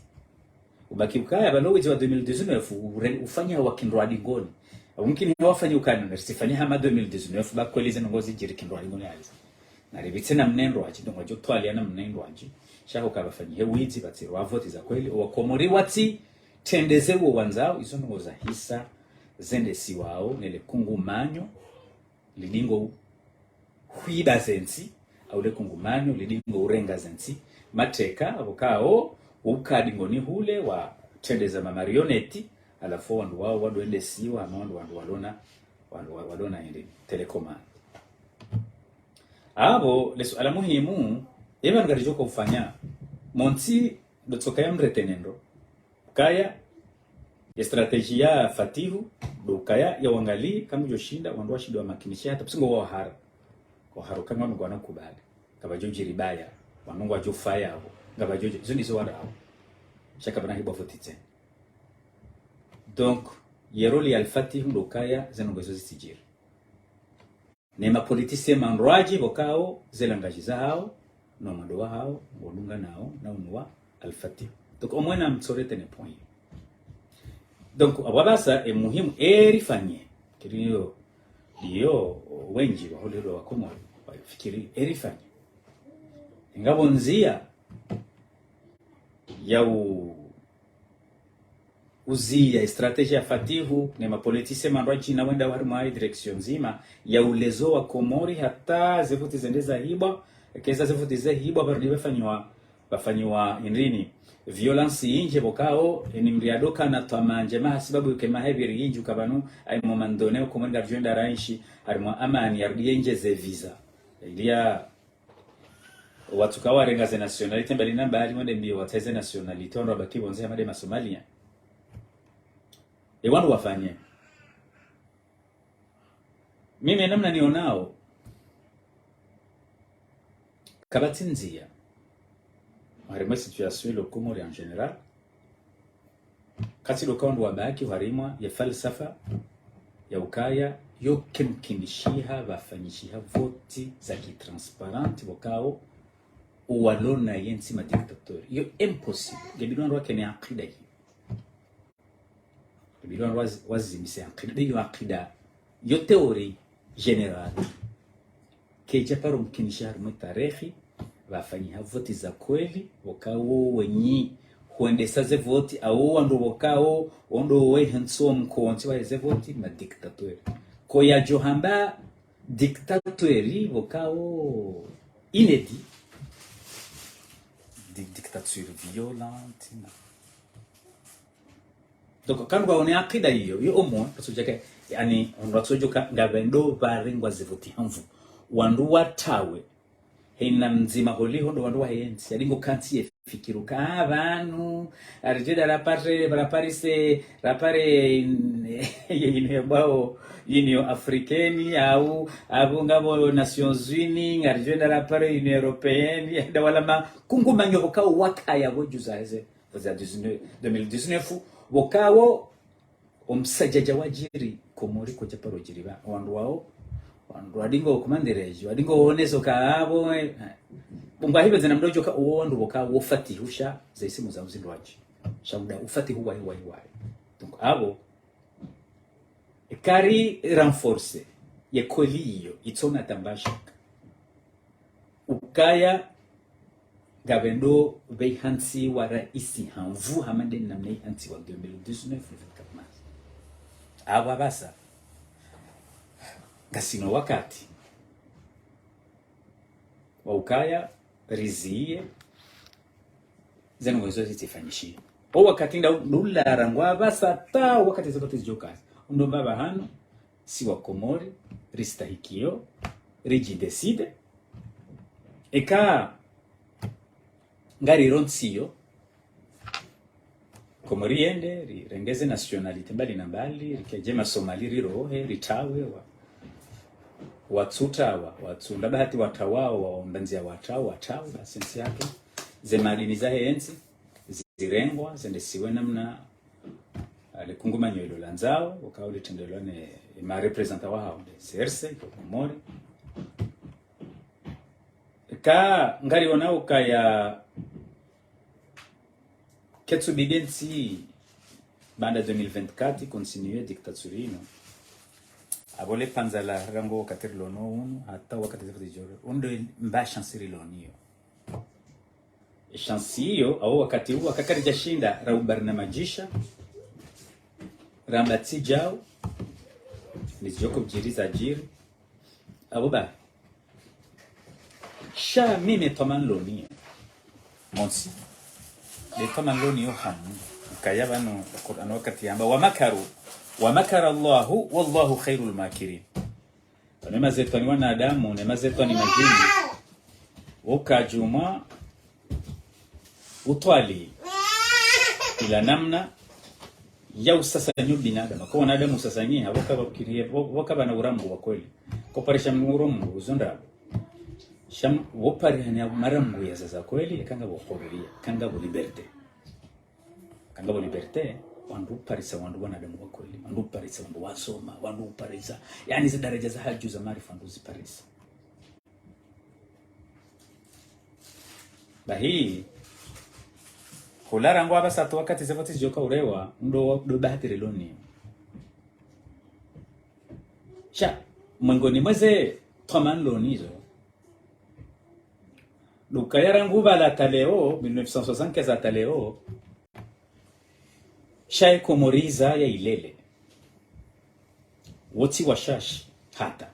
Ubaki ukaya, pvalo widzi wa deux mille dix-neuf, ure-, ufanya wakindrwadji ngoni. Mumkini wafanya ukana, risifanya hama deux mille dix-neuf, ba kweli zinu ngozi djiri kindrwadji ngoni aliza. Na ripvitse namna ndrwadji, ndrongo djo twaliya namna ndrwadji. Sha huka pvafanyihe widzi, pvatsirwa vote za kweli, owakomori watsitrendeze uwo wandzao, izo ndrongo zahisa, zendesiwao, nele kungumanyo, lidingo hwiba zentsi, au le kungumanyo, lidingo urenga zentsi, mateka, apvokao, uka dingoni hule, watrendeza ma marionnettes, halafu wandru wao, wadwendesiwa, hama wandru, wandru walona, wandru wa-, walona ende, télécommande. Apvo, le suala muhimu, eba ngaridjo ufanya, montsi, ndo tsoka ya mretenendo, ukaya, ye stratégie ya Fatihu, ndo ukaya, ya wangali, kamdjo shinda, wandru washinde wamakinishe, hata pvasi ngo wahara. Wahara kama mgwana kubali. Kapvadjo djiri baya, wanu ngwadjo faya apvo. ngapvadjo djo, zo ndizo wandru hawo. Sha kapvana hibwa voti tsena. Donc, ye rôle ya Al-Fatih ndo ukaya ze ndrongoo zo zitsidjiri. Ne ma politiciens mandrwadji pvokao ze langage zahawo, no mwando wahawo, ngwadunganao, na unu wa Al-Fatih. Donc, au moins namtsoretenir point. Donc, apvo apvasa, e muhimu, erifanye. Kiri iyo, iyo, wendji, waholelwa wa Komori, wafikiri, erifanye. Ngapvo ndzia, ya u-, uziya stratégie ya Fatihu, ne ma politiciens mandrwadji na wenda harimwa i direction ndzima, ya ulezo wa Komori hata ze voti zende zahibwa, keza ze voti zahibwa, pvarudi pvafanyiwa, pvafanyiwa indrini, violence yindji pvokao, eni mdru yadjoka na twamaa ndjema hasibabu yuke mahebiri yindji ukapvanu, ayi mo mandone, Komori ngaridjo wenda raenshi, harimwa amani, yarudi yendjeze visa. Iliya, watsuka warenga ze nationalité mbali na mbali, wende mbio watsahe ze nationalité, wandru wabaki pvondze hama nde ma Somaliens. E wandru wafanye. Mimi namna nionao, kapvatsi ndzia. Harimwa e situation ilo Komori en général, katsi ndo ukaya wandru wabaki harimwa ye falsafa ya ukaya yo kemkinishiha pvafanyishiha voti za ki transparent pvokao owalona yentsi ma dictateur. Yo impossible. Ngebidi wandru wakene akida iyo. Ngebidi wandru wazi-, wazimise akida. Nde yo akida. Yo théorie générale. Kaidja paro mkinisha harimwa e tarehi, pvafanyiha voti za kweli, pvokao wenyi hwendesa ze voti, awo wandru pvokao, wandru wehentsi wo mkontsi wa ze voti, ma dictateur. Ko yadjo hamba dictateur, pvokao inédit. Di-, dictature violente, na. Donc, kandru kaone akida iyo, yo omo, katsudjake, yaani, wandru watsodjoka, ngapvendo pvarengwa ze voti hamvu. Wandru watawe, hena mdzima holiho ndo wandru wahentsi, yadingo kantsi ye fikiru ka, ah, pvanu, ngaridjo wenda rapare, raparise, rapare in-, ye inu yambwao, Union Africaine, au, apvo ngapvo Nations Unies, ngaridjo wenda rapare Union Européenne, yenda wala makungumanyo pvokao wakaya pvo djuzi heze. Za dix-neuf, deux mille dix-neuf, pvokao, omsadjadja wadjiri, Komori kwadja paro djiri pva, wandru wao, wandru wadingo kumandereji, wadingo oneso ka apvo, eh, bungwa hibe zena mdodjo ka, uwo wandru pvokao, wo Fatihu sha, ze isimu zao zindrwadji. Sha muda, u Fatihu wayi, wayi, wayi. Donc, apvo, kari renforcer, ye kweli iyo, itsona tamba shaka. Ukaya, ngapvendo pvehantsi wa raisi hamvu hama nde namna ihantsi wa deux mille dix-neuf, le vingt-quatre mars. Apvo apvasa, ngasina wakati wa ukaya riziye, zenu mwezo zitsifanyishiha. O wakati nda-, ndula rangu apvasa ta wakati zote zidjokaza. Undo mbapvi hanu, si wa Komori, ristahikio, ridjidécide. Eka ngarirontsio, Komori yende, rirenge ze nationalité mbali na mbali, rike djema Somali rirohe, ritawe, wa, watsutawa, watsunda bahati watawao, waomba ndzia watawa, watawa, basi ntsi yake. Ze madini zahe ntsi, zirengwa, zendesiwe namna, ah, le kungumanyo ilo landzao, ukao litrendelwa ne, ma représentants wahao, nde C R C, ko Komori. Ka, ngarionao ukaya, ketsubidi ntsi, baanda deux mille vingt-quatre, continuer dictature ino. Apvo le pvandza la rangu wakati rilo no unu, hata wakati zifati djoro. Undo mba chance rilo nayo. Chance iyo, awo wakati uwo, aka karidjashinda, raubarnamajisha, ramba tsi djao, nizidjoko djiri zadjiri. Apvo ba. Sha mimi twamaa nilo nayo. Montsi. Nde twamaa nilo nayo hamu. Ukaya pvanu, Qur'an wakati yamba, ومكروا ومكر الله والله خير الماكرين. Pvanu ema zetwani wanadamu, ne ema zetwani madjini. Woka djumwa, utwali. Ila namna, ya usasanyo binadamu. Ko wanadamu usasanyiha, woka pvakiri, wo-, woka pvana urambu wa kweli. Ko parisha mnu urambu, uzonda. Sha m-, wo parihana mara mngu ya zaza kweli, kanga wo hurriya, kanga wo liberté. Kanga wo liberté, wandru parisa wandru wanadamu wa kweli, wandru parisa wandru wasoma, wandru parisa, yaani ze daraja za hadju za maarifa wandru ziparisa. Bahi, hula rangu apvasa tu wakati ze voti zidjoka urewa, ndo, ndo bahati rilo nayo. Sha, mwengoni mwa ze twama nilo nazo, ndo ukaya rangu pvala hata leo, mille neuf cent soixante-quinze hata leo, sha ye Komori iza ya ilele. Wotsi washashi hata,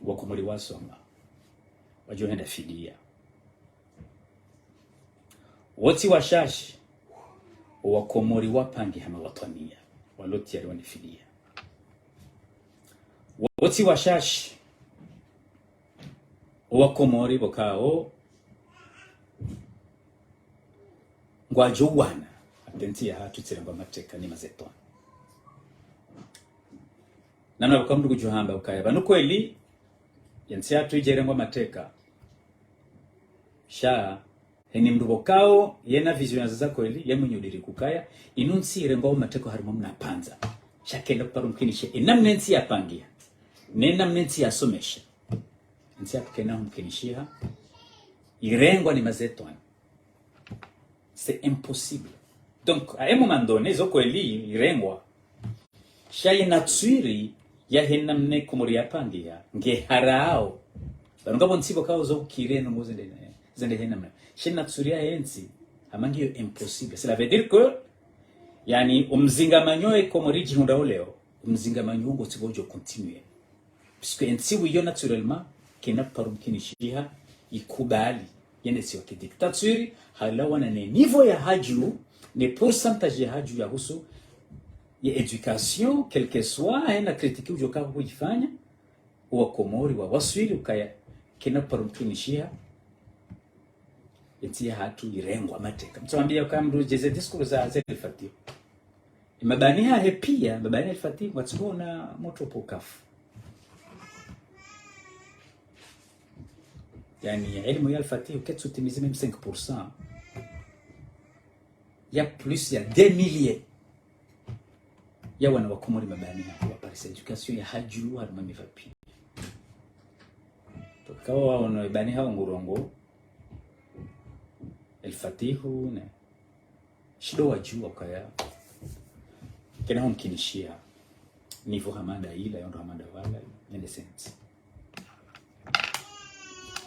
wa Komori wasoma, wadjo henda fidiya. Wotsi washashi, wa Komori wapangiha mawatwaniya, walo tayari wende fidiya. Wotsi washashi, wa Komori pvo kao ngwadjo wana, hata entsi yahatru tsirengwa mateka ni mazetwani. Namna pvaka mndru kudjo hamba ukaya, pvanu kweli, ye ntsi yahatru idja irengwa mateka. Sha, heni mndru pvo kao, yena vision ya zaza kweli, ye mwinyi udiri ukaya, inu ntsi irengwa mateka harimwa mna pvandza. Sha kena kuparo mkinishe, e namna entsi yapangiha, ne namna entsi yasomesha. Entsi yahatru kena humkinishiha, irengwa ni mazetwani. C'est impossible. Donc, à un moment donné, zo kweli irengwa. Sha ye nature yahe namna Komori yapangiha, nge harao. Pvanu ngapvo ntsi pvo kao zo kire no zende, zende he namna. Sha ye nature yahe ntsi, hama ngiyo impossible. Cela veut dire que, yaani, omzingamanyo ye Komori idjihundrao leo, omzingamanyo ngo tsi pvo udjo continuer. Puisque entsi wiyo naturellement, kena paro mkinishiha, ikubali, yende siwa ki dictature, halawana ne niveau ya hadju, ne pourcentage ya hadju ya husu, ya éducation, quel que soit, hena critique udjoka kuyifanya, wa Komori, wa waswili, ukaya, kena paro mkinishiha, entsi yahatru irengwa mateka. Mtsuambia ukaya mndru djeze discours za, za El Fathi. Mabani hahe pia, mabani El Fathi, ngwatsihona motro pokafu. Yaani, elimu ya El Fathi, uketsu timizi même cinq pour cent. Ya plus ya deux milliers ya wana wa Komori mabani hawo waparisa éducation ya hadju, harumwa mipvapvi. Pvaka waono ibani hawo ngurongo, El Fathi, ne. Shindo wadjuwa ukaya kena humkinishiha. Niveau hama nda ila, yo ndo hama nda wala, yende sentsi.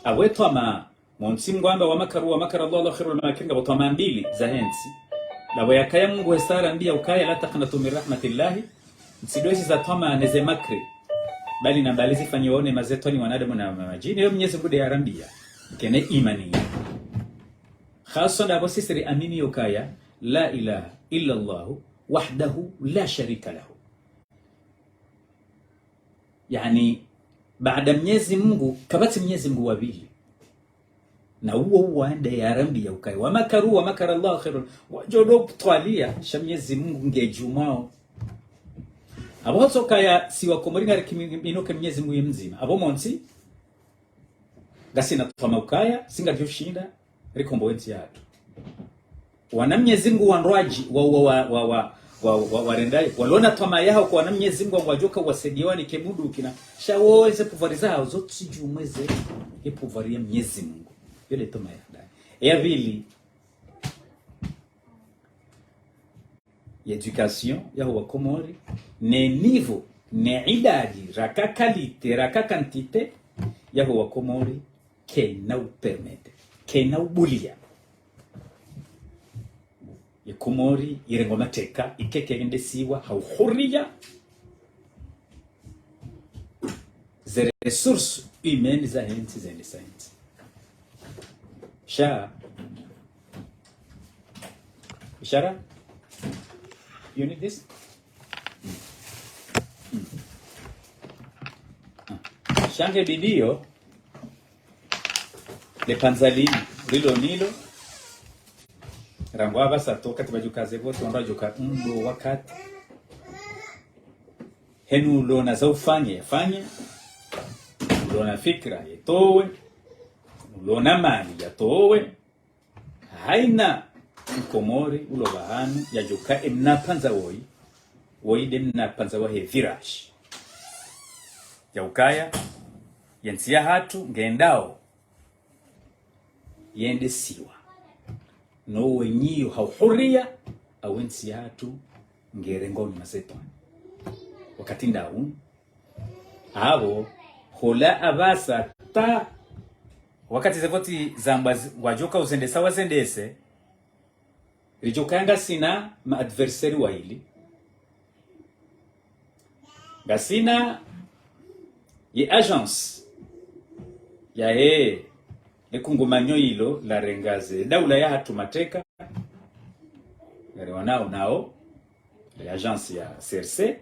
Apvo etwama, montsi mngu amba wa makaru wa makara Allahu wa khairul makirin, ngapvo twama mbili zahe ntsi. Lapvo yakaya Mungu hesa harambia ukaya, لا تقنطوا من رحمة الله, mtsidwezi za twama neze makri. Bali na mbali zifanyiwao ne mazetwani wanadamu na madjini, yo Mnyezi Mungu nde yarambia. Kene imani. Khaswa ndapvo sisi riamini ukaya, لا إله إلا الله وحده لا شريك له. Yaani, baada Mnyezi Mungu, kapvatsi Mnyezi Mungu wa pvili. Na uwo uwo nde yarambia ukaya, wa makaru wa makara Allahu khairul, wadjo do kutwalia, sha Mnyezi Mungu nge djumwao. Apvo hotso kaya, si wa Komori ngari kiminoke Mnyezi Mungu ye mdzima. Apvo montsi, ngasina twama ukaya, si ngadjo shinda, rikombowe entsi yahatru. Wana Mnyezi Mungu wandrwadji, wa, wa, wa, wa, wa, wa, wa, warendai, walona twama yaho kwa wana Mnyezi Mungu ngwadjoka wasaidia wanike mudu kina. Sha wo eze pouvoir zahawo, zo tsi djumwa ze, e pouvoir ya Mnyezi Mungu. Yo le twama ya ndani. E ya pvili, ye éducation yaho wa Komori, ne niveau, ne idadi, raka qualité, raka quantité, yaho wa Komori, kena u permettre, kena u bulia. Ye Komori, irengwa mateka, ikeke yende siwa, ha uhuriya. Ze ressources humaines zahe ntsi zende sa ntsi. Sha. Ishara? You need this? Sha nge bidiyo, le pvandza lini, rilo nalo, rangu apvasa toka, tsi pvadjuka ze voti, wandru wadjuka ndo wakati. Heni ulona za ufanya, yafanye. Ulona fikira, yatowe. lona mali yatowe, haina Mkomori ulo pvahanu yadjoka emna pvandza woyi, woyi nde mna pvandza wahe virage. Ya ukaya, yentsi yahatru ngendao yendesiwa no wenyeyo ha uhuriya, awu entsi yahatru ngerengwa unyuma ze twani. Wakati ndawu, apvo, hula apvasa ta, wakati ze voti zambwa zi-, ngwadjoka uzendesa wazendese, ridjoka ngasina ma adversaire wayili. Ngasina ye agence yahe le kungumanyo ilo larenga ze daula yahatru mateka, ngariwanao nao, le agence ya C R C.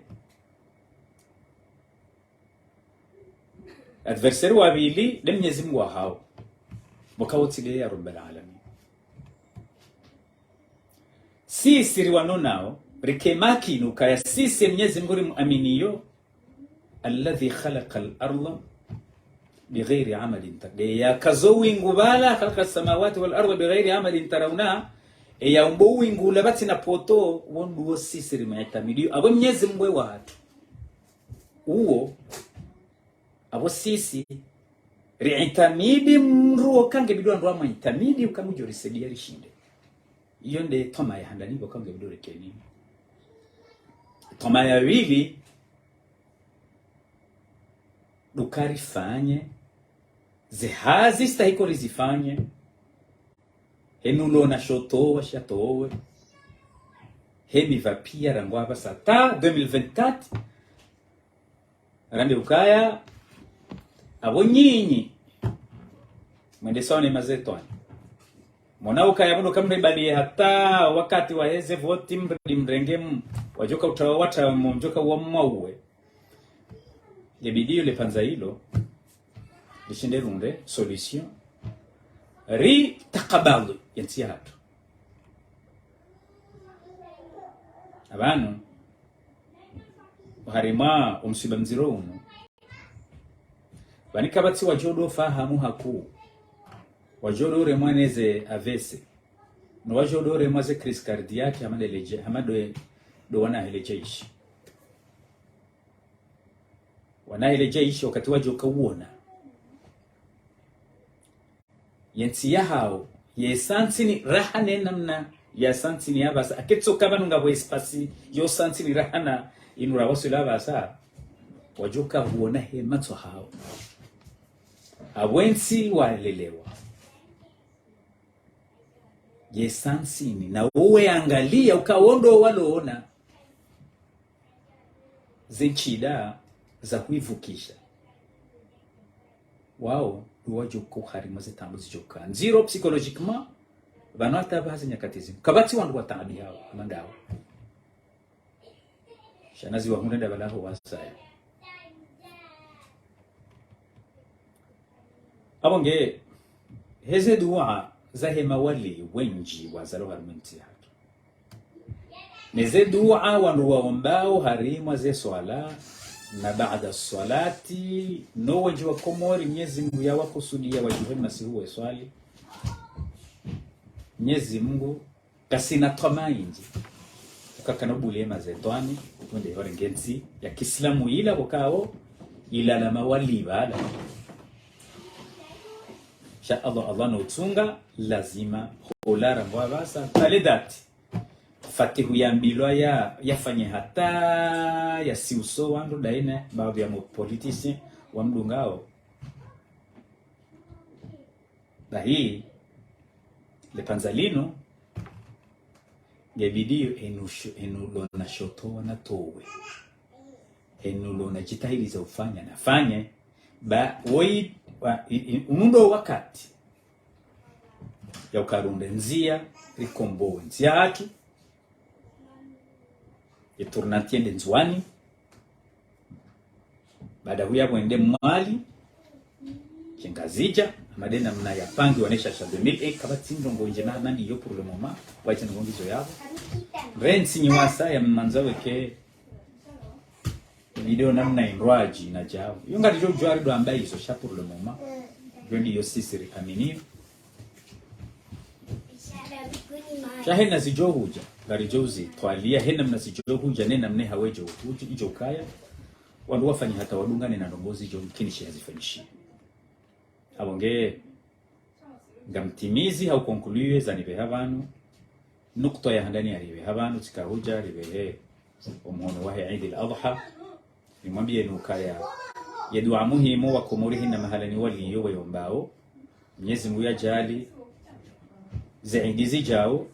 Adversaire wa pvili nde Mnyezi Mungu wahawo. Mboka wotsi nde ya Rabbal Alamin. Sisi riwanao nao, rike makini ukaya sisi Mnyezi Mungu rimuaminiyo, الذي خلق الأرض بغير عمد تر-، nde yakazo wingu pvala, خلق السماوات والأرض بغير عمد ترونها, eyaumbo wingu ula pvatsina poto, wo nduwo sisi rimuitamidiyo. Apvo Mnyezi Mungu wahatru. Uwo, apvo sisi, riitamidi mndru uka ngebidi wandru wamuitamidi uka ngudjo risaidia rishinde. Iyo nde twamaya ya handani pvo uka ngebidi rikeni. Twamaya ya pvili, ndo uka rifanye ze hazi zistahiko rizifanye. Henu lona shotowa shatowe. Hemi pvapviya rangu apvasa ta deux mille vingt-quatre. Rambe ukaya, apvo nyinyi mwendesawo ne mazetwani, mona ukaya pvanu kamribaliye hata wakati waheze voti mridi mrenge m-, wadjoka utawa wata mdjoka wa mwauwe. Ngebidiyo le pvandza ilo lishinde runde solution, ritakabali yentsi yahatru. Apvanu, oharimwa omsiba mdziro unu, pvani kapvatsi wadjo ndo fahamu hakuu, wadjo ndo remwa neze A V C, no wadjo ndo remwa ze crise cardiaque, hama nde le je-, hama ndo, ndo wana hele jeshi. Wana hele jeshi wakati wadjoka uona yentsi yahawo, ye santsini raha ne namna ya santsini ya pvasa, aketsoka pvanu ngapvo espace yo santsini raha na inu rawaswili apvasa, wadjoka uona he matso hawo. Apvo entsi walelewa. Ye santsini, na uwe angaliya uka wo ndo waloona ze ntsida za kuivukisha. Wawo, ndo wadjoka oharimwa ze taabu zidjoka ndziro psychologiquement, pvanu hata pvaha ze nyakati zinu. Kapvatsi wandru wataabihawo, hama ndawo. Sha nazi wahundre nda pvala ho wasaya. Apvo nge, heze dua zahe mawali wendji wazalwa harimwa entsi yahatru. Neze dua wandru waombao harimwa ze swala, na baada swalati, no wendji wa Komori, Mnyezi Mungu yawakusudiya wadjuhe masihu weswali. Mnyezi Mungu, kasina twama indji. Uka kana ubuliye mazetwani, wende horenge ntsi ya kiislamu ila pvo kawo, ila la mawali pvala. Sha Allah, Allah no utsunga, lazima, holara mbwa pvasa, tale dati. Fatihu yambilwa ya, yafanye hata, yasiuso wandru daine, baadhi ya mo politiciens, wamdungao. Bahi, le pvandza linu, ngebidiyo enu sho-, enu lona shotowa natowe. Enu lona jitihadi za ufanya nafanye. Ba, woyi, wa, i, i, unu ndo wakati ya uka runde ndziya, rikombowe ntsi yahatru. Ye tournante yende Ndzuwani. Baada huya pvo yende Mwali, sha Ngazidja, hama nde namna yapangiwa ne shasha deux mille un, kapvatsi ndrongoo ndjema hama ndiyo pour le moment, waitsa ndrongoo ngizo yapvo. Rentsi nyi wasaya mmandza weke video namna indrwadji na djawo. Yo ngaridjo djuwa ridjo amba izo sha pour le moment. ndo iyo sisi riaminio. Sha hena zidjo hudja, ngaridjo uzitwalia, hena mna zidjo hudja, nena mna hawe djo hudja, idjo ukaya. Wandru wafanye hata wadungane na ndrongoo zidjo kinishiha zifanyishihe. Apvo nge, ngamtimizi hau conclure zanipveha pvanu. Nukta ya handani ya ripveha pvanu, tsika hudja ripvehe omhono wahe Eid al-Adha. Nimwambiyeni ukaya, ye dua muhimu wa Komori hina mahalani waliyo wayombao. Mnyezi Mungu yadjaali, ze Eid zidjao,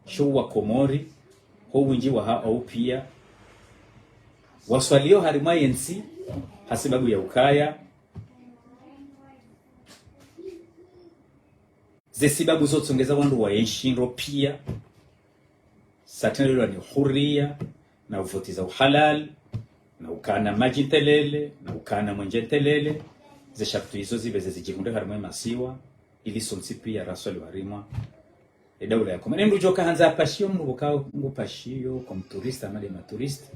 sho wa Komori, ho windji waha au pia, waswaliyo harimwa yentsi, hasibabu ya ukaya, ze sibabu zo tsongeza wandru waenshi ndro pia, sa tena lilwa ni huriya, na uvoti za uhalali, na ukana madji ntelele, na ukana mwenje ntelele, ze shartu izo zipveze zidjihundre harimwa ye masiwa, ili sontsi pia raswaliyo harimwa ye daula ya Komori. Mndru djoka handza apashiyo, mndru pvoka ngu pashiyo, comme touriste, ama de ma touriste.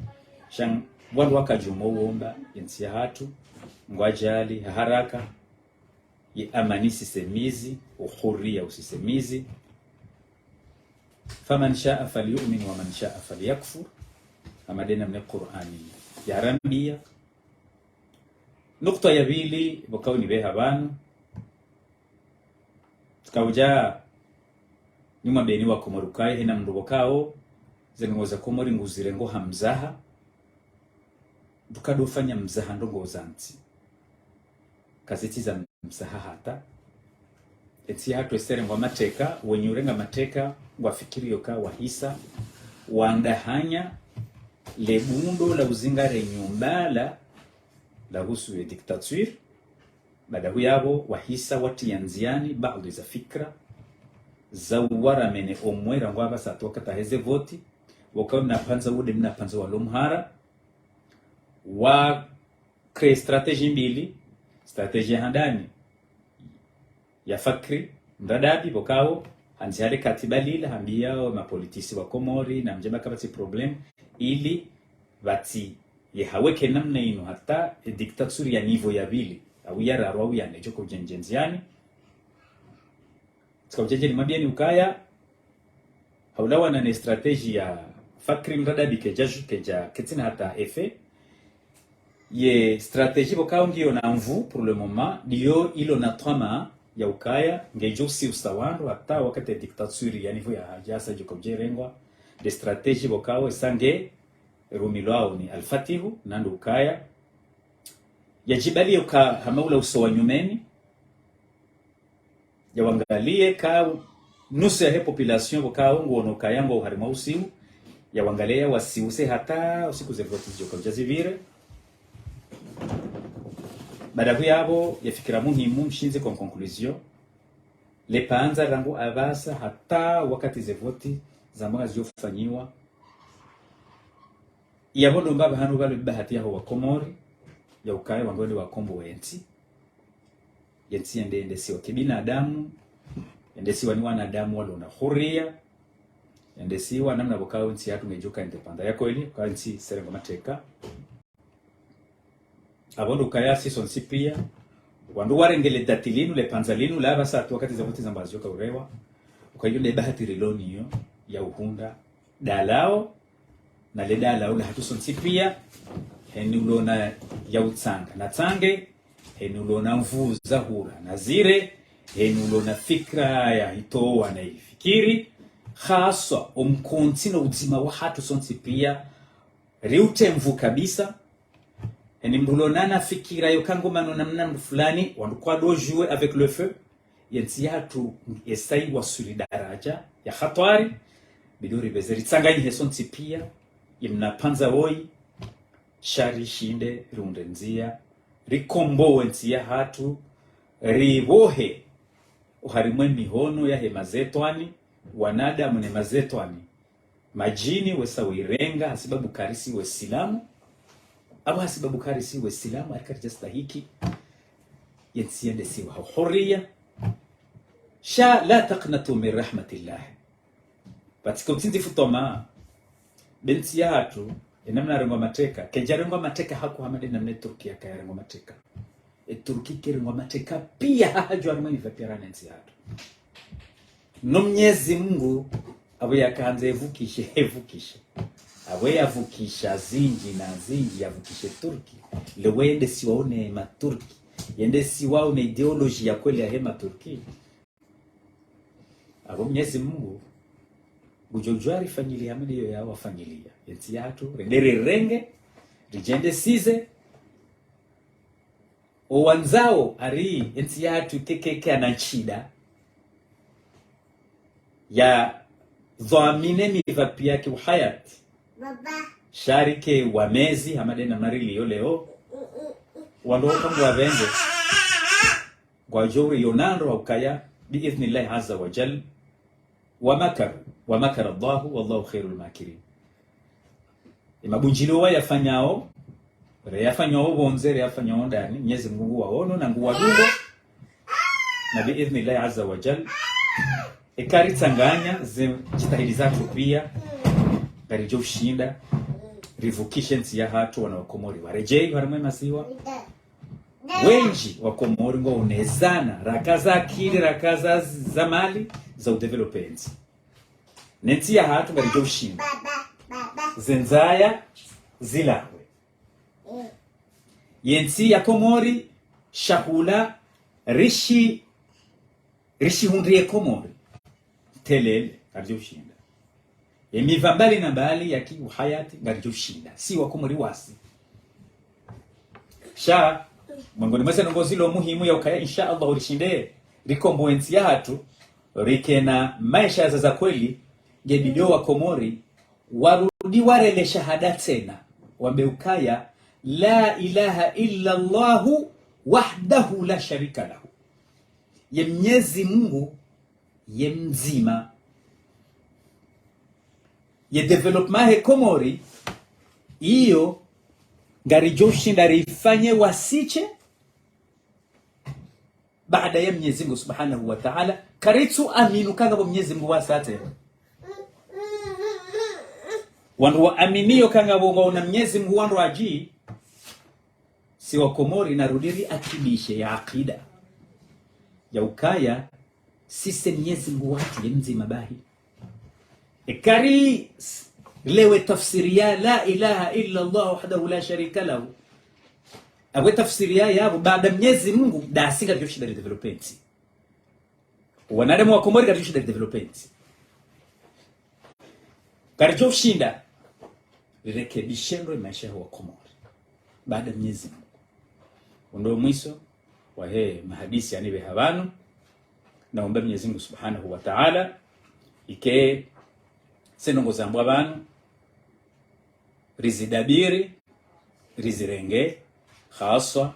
Sha wandru wakadjumo uomba yentsi yahatru, ngwadjaali, ha haraka, ye amani isisemizi, uhuriya usisemizi. فمن شاء فليؤمن ومن شاء فليكفر. Hama de namna Qur'ani yarambiya. Nukta ya pvili, pvoka unipveha pvanu. Tsika udja nimwambiyeni wa Komori ukaya, hena mndru pvokao, ze ndrongoo za Komori nguzirengo ha mzaha. Ndru kadofanya mzaha ndrongoo za ntsi. Kazitsi za mzaha hata. Entsi yahatru yesirengwa mateka, wenyi urenga mateka, ngwafikiriyo ka wahisa, wandahanya, le bundo la uzingare nyumba la, la husu ye dictature, baada huyapvo wahisa watiya ndziani baadhwi za fikira, za uwaramene omwera ngwapvasa hata wakati heze voti, pvoka mna pvandza ude mna pvandza walo mhara, wa créer stratégie mbili, stratégie ya handani ya Fakri Mradabi, pvokao, handzi hale katiba lila, hambiyao ma politiciens wa Komori, na mdje pvaka pvatsi problème, ili pvatsi ye haweke namna inu hata, e, dictature ya niveau ya pvili, au ya raru, au ya nne, djoko udjendje ndziani. Tsika udjendje nimwambiyeni ukaya, haulawana ne stratégie ya Fakri Mradabi kedja ju-, kedja ketsina hata effet. Ye stratégie pvokao ngiyo na nvu pour le moment, ndiyo ilo na twama ya ukaya, ngedjo usiusa wandru, hata wakati dictature ya niveau ya hadjasa djoko udjerengwa, de stratégie pvokao esa nge rumilwao ni Al-Fatihu, na ndo ukaya, yadjibali uka hama ula uso wa nyumeni, yawangaliye ka nusu yahe population pvokao nguono ukaya ngwao harimwa usiu, yawangaliye yawasiuse hata usiku ze voti zidjoka udja zipvire. Baada huyapvo, ye fikira muhimu mshindzi comme conclusion, le pvandza rangu apvasa hata wakati ze voti zambwa ngazidjofanyiwa, yapvo ndo mbapvi hanu pvalo bahati yaho wa Komori, ya ukaya wandru wende wakombowe yentsi. Yentsi yende yendesiwa kibinadamu, yendesiwa ni wanadamu walo na huriya, yendesiwa namna pvokao ntsi yahatru ngedjoka indépendant ya kweli, pvokao ntsi yisirengwa mateka. Apvo ndo ukaya si sontsi pia, wandru warenge le dati linu, le pvandza linu, lapvasa hata wakati ze voti zambwa zidjoka urewa, ukaya iyo nde bahati rilo nayo ya uhundra dalao, na le dalao lahatru sontsi pia, heni ulona ya utsanga natsange, heni ulona nvu zahura nazire, heni ulona fikira yahitowa nayifikiri, haswa omkontsi no udzima wahatru sontsi pia, riutemvu kabisa. Heni mndru ulona na fikira yo ka ngomano namna mndru fulani, wandru kwado jouer avec le feu. Yentsi yahatru esa yiwaswili daraja ya hatwari, bidi ripveze ritsanganyihe sontsi pia, ye mna pvandza woyi, sha rishinde riundre ndzia, rikombowe ntsi yahatru, ripvohe oharimwa ye mihono yahe mashetwani, wanadamu ne mashetwani, madjini wesa wirenga, hasibabu karisi Waislamu, apvo hasibabu karisi Waislamu, ari karidja stahiki yentsi yendesiwa ha huriya. Sha لا تقنطوا من رحمة الله. Pvatsike utsindzifu twamaa. Be ntsi yahatru, ye namna yarengwa mateka, kayidjarengwa mateka haku hama de namna Turkiya kayarengwa mateka. E Turki keri ngwa mateka pia, hadjo harimwa eni vya pia rana entsi yahatru. No Mnyezi Mungu, apvo yakandza evukishe, evukishe. Apvo yavukisha zindji na zindji, yavukishe Turki. Lewo yende siwa une ma Turki. Yende siwa une idéologie ya kweli yahe ma Turki. Apvo Mnyezi Mungu, ngudjo djuwa rifanyilia mdiyo ya wafanyilia. Entsi yahatru, rende rirenge, ridjende size, owandzao hari entsi yahatru kekeke ana ntsida ya dhwamine mipva pia ki uhayati. Sha rike wamezi, hama de namna riliyo leo. Wandru waka ngwavenge. Ngwadjo uri yonandro wa ukaya, bi idhnillahi azza wa jal. Wa makaru, wa makara Allahu, wallahu khairul makirin. Emabundjilio wayafanyao, reyafanyao pvondze, reyafanyao ndani, Mnyezi Mungu nguwaono na nguwadungo. Na bi idhnillahi azza wa jal, eka ritsanganya ze djitihadi zatru pia, ngaridjo ushinda rivukishe entsi yahatru, wana wa Komori waredjei harimwa emasiwa. Wendji wa Komori ngwaonezana, raka za akili, raka za, za mali, za udévelopper entsi. Nentsi yahatru ngaridjo ushinda. Ze ndzaya zilahwe. Yentsi ya Komori, shahula, rishi, rishihundriye Komori. Telele, ngaridjo ushinda. Emipva mbali na mbali ya ki uhayati ngaridjo ushinda. Si wa Komori wasi. Sha, mwengoni mwa ze ndrongoo zilo muhimu ya ukaya, insha Allah, urishinde, rikombowe entsi yahatru, rikena maesha za, za kweli, nge bidi o wa Komori, warudi warele shahada tsena, wambe ukaya, la ilaha illa Allahu wahdahu la sharika lahu. Ye Mnyezi Mungu, ye mdzima. Ye développement he Komori, iyo, ngaridjo ushinda rifanye wasishe, baada ya Mnyezi Mungu Subhanahu wa Ta'ala, karitsu amini ukaya ngapvo Mnyezi Mungu wasi tsena. Wandru wa aminiyo ukaya ngapvo ngwaona Mnyezi Mungu wandru wadji, si wa Komori narudi riakidishe ye akida ya ukaya, sisi Mnyezi Mungu wahatru ye mdzima bahi. Eka ri s-, lewe tafsiri ya la ilaha illa Allah wahdahu la sharika lahu. Apvo tafsiri ya yapvo, baada Mnyezi Mungu, dasi ngaridjo ushinda ridévelopper entsi. Wanadamu wa Komori ngaridjo ushinda ridévelopper entsi. Ngaridjo ushinda rirekebishe ndro maesha ya wa Komori. Baada Mnyezi Mungu. Uwo ndo mwiso wahe mahadisi yanipveha pvanu. Naomba Mnyezi Mungu Subhanahu wa Ta'ala, ike ze ndrongoo zambwa pvanu, rizidabiri, rizirenge, haswa,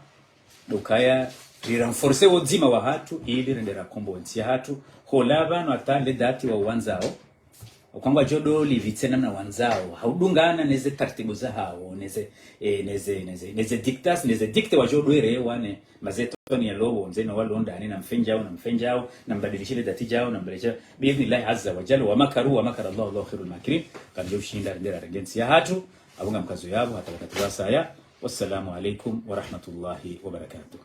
ndo ukaya, rirenforcer wo udzima wahatru, ili rende rakombowe entsi yahatru, hola pvanu hata le dati wawandzao, ukaya ngwadjo ndo livitsena na wandzao, ha udungana neze taratibu zahao, neze, eh, neze, neze, neze dictats, neze dictées wadjo ndo werewa ne, mazeto ni yalo pvondze no walo ndani, namfanye djao, namfanye djao, nambadilishile dati djao, nambadilishile, bi idhnillahi azza wa jalla, wa makaru, wa makara Allah, wallahu khairul makirin, ngaridjo ushinda, rende rarenge entsi yahatru, apvo ngamkazo yapvo, hata wakati wasaya. Wassalamu alaikum wa rahmatullahi wa barakatuh.